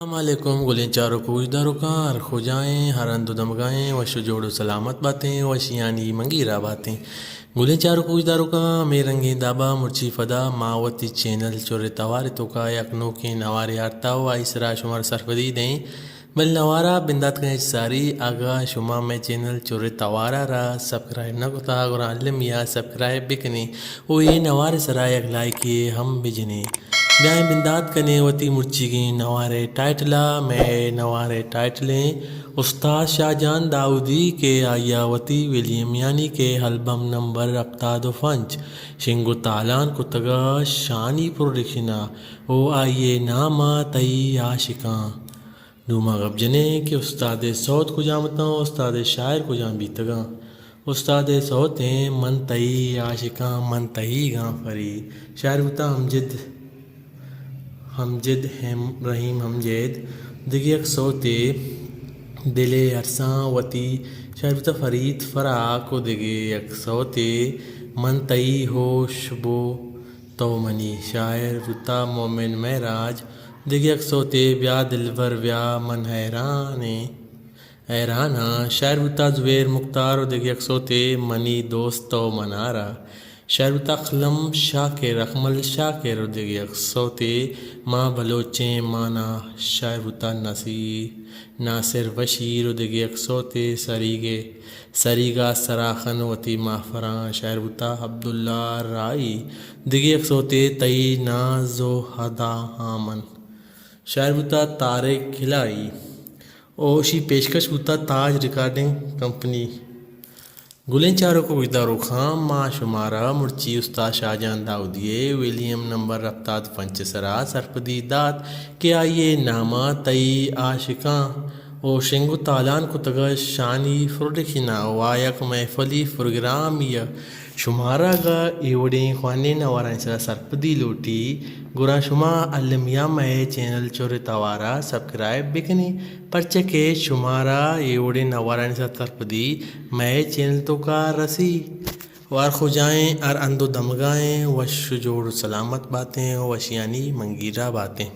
السلام علیکم گلیں چاروک و گوشداروکاں، ہر کجائیں، ہر ہند و دمگائیں، وش و جوڑ و سلامت باتیں، وشیانی منگیرا باتیں۔ گلیں چاروک و گوشداروکاں، ہمے رنگیں دابا مرچی پدا ما وتی چینل چر توار توکا یک نوکیں نوارے آرتا و آئی سرا شمارا سرپدی دیں۔ بل نوارا بندات کن ہچ ساری، اگاں شما مئے چینل چر توارا را سبسکرائب نہ کتا، گڑا المی ء سبسکرائب بکنیں و اے نوار سرا یک لائکے ہم بجنیں۔ بیائیں بندات کنیں وتی مرچیگیں نوارے ٹائٹلا۔ مئے نوارے ٹائٹلیں استاد شاہ جان داؤدی کہ آئیا وتی ویلیم یعنی کہ البم نمبر ہپتاد و پنچ شنگ و تالان کتگا شانی پروڈکشنا و آئیے ناما تئی عاشقاں۔ نوں ما گپ جنیں کہ استاد ء سوت کجام اتاں و استاد ء شاعر کجام بیتگاں۔ استاد ء سوت ایں من تئی عاشقاں، من تئی گاں فرید۔ شاعر بوتا امجد، امجد ہم، رحیم امجد۔ دگہ یک سوتے دل ء ارساں وتی۔ شاعر بوتا فرید فراق و دگہ یک سوتے من تئی ہوش بو تو منی۔ شاعر بوتا مومن مہراج۔ دگہ یک سوتے بیا دلبر بیا من حیرانیں، حیراناں۔ شاعر بوتا زبیر مختار و دگہ یک سوتے منی دوست تو منارا۔ شاعر بوتا اخلم شاکر، اخمل شاکر و دگہ یک سوتے ما بلوچیں مانا۔ شاعر بوتا نصیر، ناصر بشیر و دگہ یک سوتے سریگے، سریگا سراخن وتی ماہفراں۔ شاعر بوتا عبداللہ راہی، دگہ یک سوتے تئی ناز و ادا آمن۔ شاعر بوتا طارق کلائی و اشی پیشکش بوتا تاج ریکارڈنگ کمپنی۔ گلیں چاروک و گوشداروکاں، ما شمارا مرچی استاد شاہ جان داؤدی ء ویلیم نمبر ہپتاد پنچ سرا سرپدی دات کہ آئی ء ناما تئی عاشقاں و شنگ و تالان کتگ شانی پروڈکشنا و آ یک محفلی پروگرامی ء۔ شمارا اگاں اے وڑیں خوانیں نوارانی سرا سرپدی لوٹی، گڑا شما المی ء مئے چینل چر توارا سبسکرائب بکنیں، پرچا کہ شمارا اے وڑیں نوارانی سرا سرپدی مئے چینل توکا رسی۔ و ہر کجائیں، ہر ہند و دمگائیں، وش و جوڑ و سلامت باتیں و وشیانی منگیرا باتیں۔